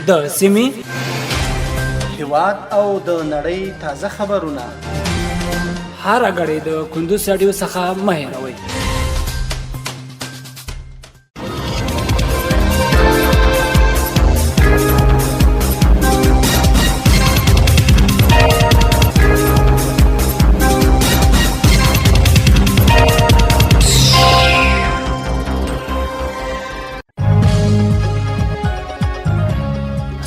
د سیمې، هیواد او د نړۍ تازه خبرونه هره ګړۍ د کندوز راډیو څخه مه هېروئ.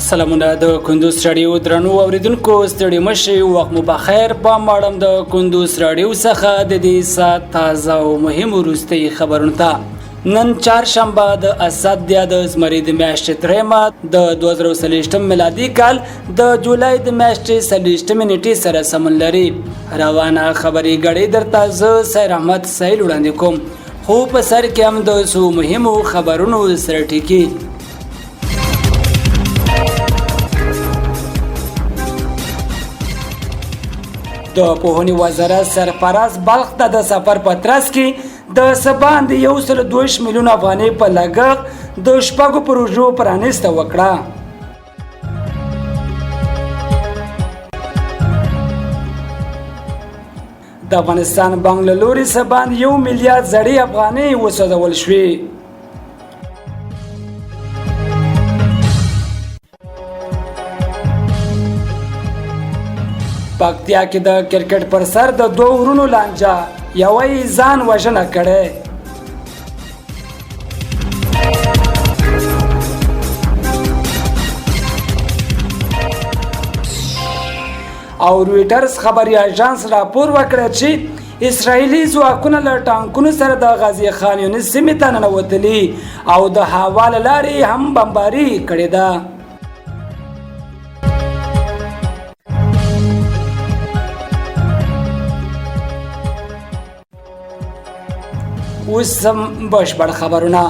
سلامونه د کندوز راډیو درنو اوریدونکو، ستړي مشي، وخت مو بخیر. په ماړم د کندوز راډیو څخه د دې ساعت تازه او مهم وروستي خبرونه ته. نن چهارشنبه د اسد یا د زمري د میاشتې درېیمه د 2023 میلادي کال د جولای د میاشتې 24مې نیټې سره سمون لري. روانه خبري ګړۍ درته زه سیر احمد سیل وړاندې کوم، خو په سر کې هم د څو مهمو خبرونو سره ټکي. د پوهنې وزارت سرپرست بلخ ته د سفر په ترڅ کې د څه باندې 122 میلیون افغانۍ په لګښت د شپږو پروژو پرانیسته وکړه. د افغانستان بانک له لوري څه باندې 1 میلیارد زړې افغانۍ وسوځول شوې. پکتیا کې د کرکټ پر سر د دوو ورونو لانجه، یوه یې ځان وژنه کړې. او رویټرز خبري اژانس راپور ورکړی چې اسرائیلي ځواکونه له ټانکونو سره د غزې خان یونس سیمې ته ننوتلي او د هوا له لارې هم بمباري کړې ده. اوس هم بشپړ خبرونه.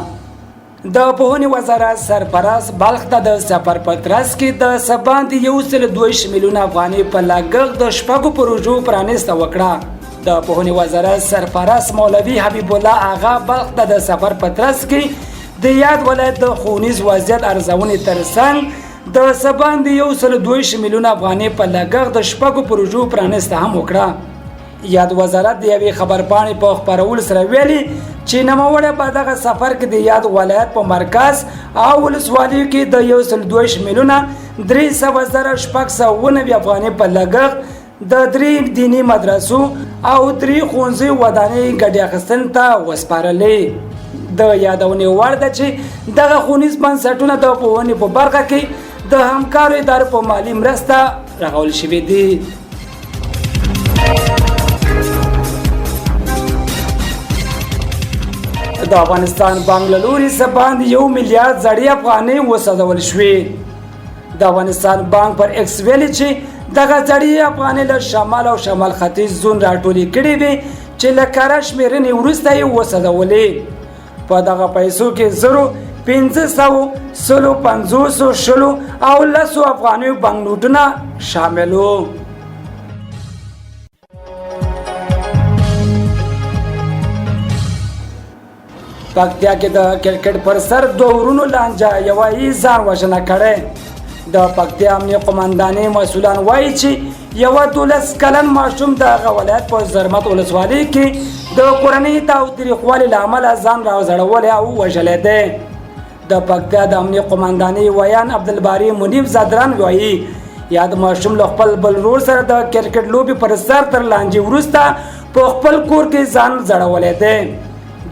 د پوهنې وزارت سرپرست بلخ ته د سفر په ترڅ کې د څه باندې 122 میلیونه افغانۍ په لګښت د شپږو پروژو پرانیسته وکړه. د پوهنې وزارت سرپرست مولوي حبیب الله آغا بلخ ته د سفر په ترڅ کې د یاد ولایت د ښوونیز وضعیت ارزونې ترڅنګ د څه باندې 122 میلیونه افغانۍ په لګښت د شپږو پروژو پرانیسته هم وکړه. یاد وزارت د یوې خبرپاڼې په خپرولو سره ویلي چې نوموړی په دغه سفر کې د یاد ولایت په مرکز او ولسوالیو کې د 122,300,690 افغانۍ په لګښت د درې دیني مدرسو او درې ښوونځیو ودانۍ ګډې اخیستنې ته وسپارلې. د یادونې وړ ده چې دغه ښوونیز بنسټونه د پوهنې په برخه کې د همکارو ادارو په مالي مرسته رغول شوي دي. د افغانستان بانک له لوري څه باندې 1 میلیارد زړې افغانۍ وسوځول شوې. د افغانستان بانک پر ایکس ویلي چې دغه زړې افغانۍ له شمال او شمال ختیځ زون راټولې کړې وې چې له کره شمېرنې وروسته یې وسوځولې. په دغه پیسو کې زرو، 500، 100، 50، 20 او 10 افغانیو بانکنوټونه شامل وو. پکتیا کې د کرکټ پر سر دوه ورونو لانجه، یوه یې ځان وژنه کړې. د پکتیا امنیه قومندانۍ مسؤلان وایي چې یوه 12 کلن ماشوم د هغه ولایت په زرمت ولسوالۍ کې د کورنۍ تاوتریخوالي له امله ځان راځړولی او وژلی دی. د پکتیا د امنیه قومندانۍ ویاند عبدالباري منیب ځدران وایي یاد ماشوم له خپل بل ورور سره د کرکټ لوبې پر سر تر لانجې وروسته په خپل کور کې ځان ځړولی دی.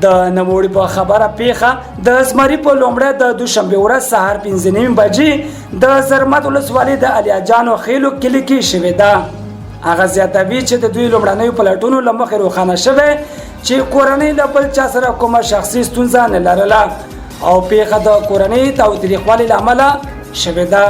د نوموړي په خبره پیښه د زمري په لومړی د دوشنبې ورځ سهار 5:30 بجې د زرمت ولسوالۍ د علیاجانو خېلو کلي کې شوې ده. هغه زیاتوي چې د دوی لومړنیو پلټونو له مخې روښانه شوی چې کورنۍ له بل چا سره کومه شخصي ستونزه نه لرله او پیښه د کورنۍ تاوتریخوالي له امله شوې ده.